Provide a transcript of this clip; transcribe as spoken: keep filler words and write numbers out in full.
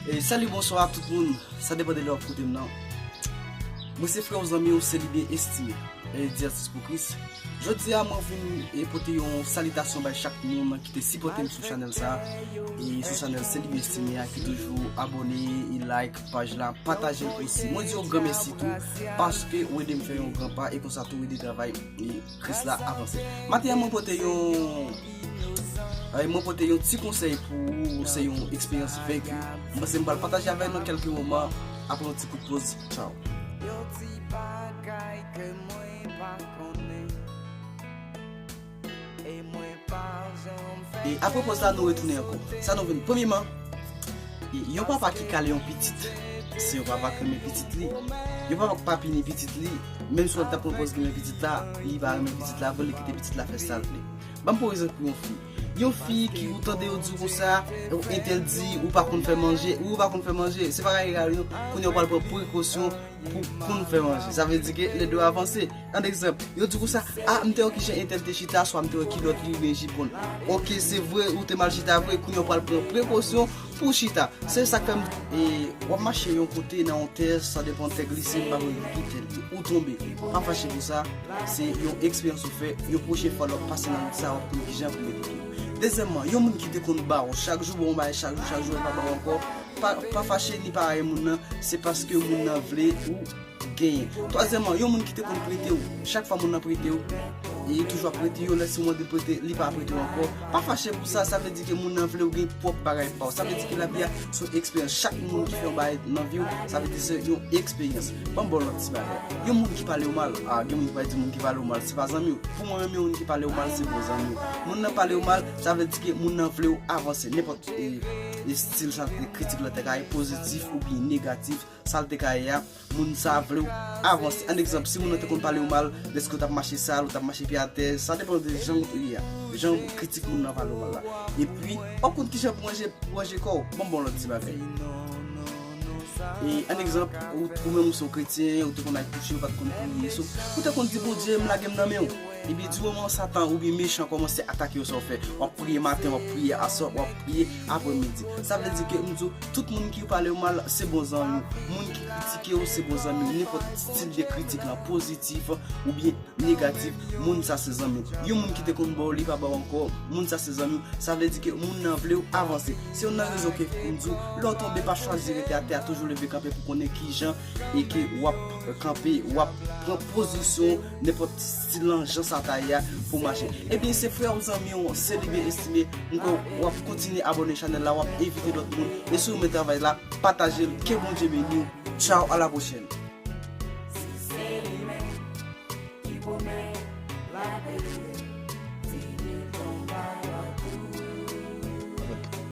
E salut, bonsoir tout moun. Sa depann de lè w ap koute m nan. Mwen se frè w, zanmi w, Célibé Estimé, e di Atis pou Kris. Jodi a mwen vin e pote yon salitasyon bay chak moun ki te sipòte m sou chanèl sa, e sou chanèl Célibé Estimé a, ki toujou abòne e like paj la, pataje l osi. Mwen di yo gran mèsi tou paske w ede m fè yon gran pa e konsa tou w ede travay e Kris la avanse. Maten an mwen pote yon e mwen pote yon ti konsèy pou ou, se yon eksperyans venki. Mwen se m pral pataje avè nou kèlke moman apre yon ti kout poz. Tchao. Yon ti bagay ke mwen pa konnen e mwen pa janm fè. E apre poz la nou retounen ankò. Sa nou vin premyeman, e yon papa ki kale yon pitit, se yon papa ki renmen pitit li. Yon papa ki pa pini pitit li, menm si w t ap pran poz ki renmen pitit la, li pa renmen pitit la vre, li kite pitit la fè sa l vle. Ban m pran egzanp pou yon fi. Yon fi ki ou tande yo di w konsa, entèl di ou pa konn fè manje, ou pa konn fè manje, se pa rale rale non. Kounye a w pral pran prekosyon pou konn fè manje. Sa vle di ke lè de yo avanse. An egzanp, yo di w konsa, a, m te wè kijan entèl te chita, swa m te wè kilòt li oubyen jipon l. Oke, se vre, ou te mal chita vre, kounye a w pral pran prekosyon pou chita. Se sa k fè m, e, w ap mache yon kote nan yon tè, sa depann tè glise, m pa konn ki tè l ye. Ou tonbe. Pa fache pou sa, se yon eksperyans ou fè, yon pwochen fwa lè w ap pase nan wout sa, w ap konn kijan pou mete pye w. Dezyèmman, yon moun ki te konn ba w chak jou, ba w yon bagay chak jou, chak jou, l pa ba w ankò, pa, pa fache ni pa rayi moun nan, se paske moun nan vle ou genyen. Twazyèmman, yon moun ki te konn prete w, chak fwa moun nan prete w, e li toujou ap prete yo, lè si w mande l prete, li pa prete w ankò. Pa fache pou sa, sa vle di ke moun nan vle w gen pwòp bagay pa w. Sa vle di ke lavi a se yon eksperyans. Chak moun ki fè yon bagay nan vi w, sa vle di se yon eksperyans. Ban m ba w lòt ti bagay. Yon moun ki pale w mal, a, gen moun ki pale di moun ki pale w mal, se pa zanmi w. Pou mwen menm, yon moun ki pale w mal, se bon zanmi w. Moun nan pale w mal, sa vle di ke moun nan vle w avanse. Nenpòt, e, e stil sa kritik la te ka ye, pozitif oubyen negatif, sa l te ka ye a, moun sa vle w avanse. An egzanp, si moun nan te konn pale w mal, dèske w t ap mache sal, w t ap mache pye atè, sa depann de jan w ye a, jan kritik moun nan pale w mal la. Epi, w ap konn kijan pou ranje, pou ranje kò w. Ban m ba w lòt ti bagay. E, an egzanp, ou, ou menm ou se yon kretyen, ou te konn al kouche, ou pa t konn priye, so, ou te konn di, Bondye, m lage m nan men w. Epi, di moman Satan oubyen mechan kòmanse atake w, sa w fè? W ap priye maten, w ap priye aswè, w ap priye aprèmidi. Sa vle di ke m di w, tout moun ki pale w mal, se bon zanmi w. Moun ki kritike w, se bon zanmi w. Nenpòt stil de kritik lan, pozitif oubyen negatif, moun sa se zanmi w. Yon moun ki te konn ba w, li pa ba w ankò, moun sa se zanmi w. Sa vle di ke moun nan vle w avanse. Se youn nan rezon ke m di w, lè w tonbe, pa chwazi rete atè a, toujou leve kanpe pou konnen kijan e ke w ap kanpe, w ap pran pozisyon nenpòt stil lan, jan sa ta ye a pou mache. Ebyen, se frè w, zanmi w, Célibé Estimé. M kwè w ap kontinye abòne chanèl la, w ap envite lòt moun. E si w renmen travay la, pataje l. Ke Bondye beni w. Tchao, a la pwochèn.